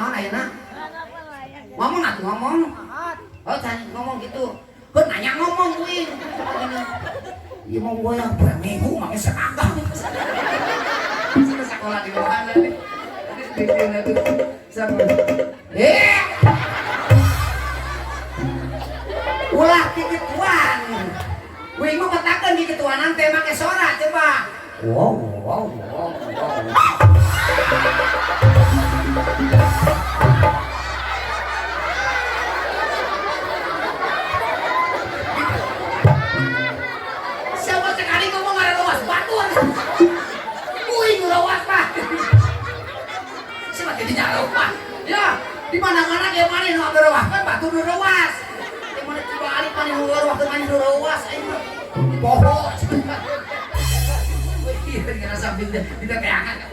naon ayeuna? Ngomong atuh ngomong. Oh, can ngomong gitu. Heuh nanya ngomong kuing. Ieu mau goyang poe Minggu make seragam. Sekolah di mana nih? Eh. Ulah kikituan. Wing mah batakeun kikituanan teh make sora coba. Wow wow wow wow. Siapa sekali ngomong ada luas batur. Wing luas mah. Siapa jadi nyarupa? Ya, di mana-mana ge mana nu aberwah kan batur nu reuas. Di mana Cibali mana nu reuas mana nu reuas aing mah. Poho. Iya, ngerasa di teteangan.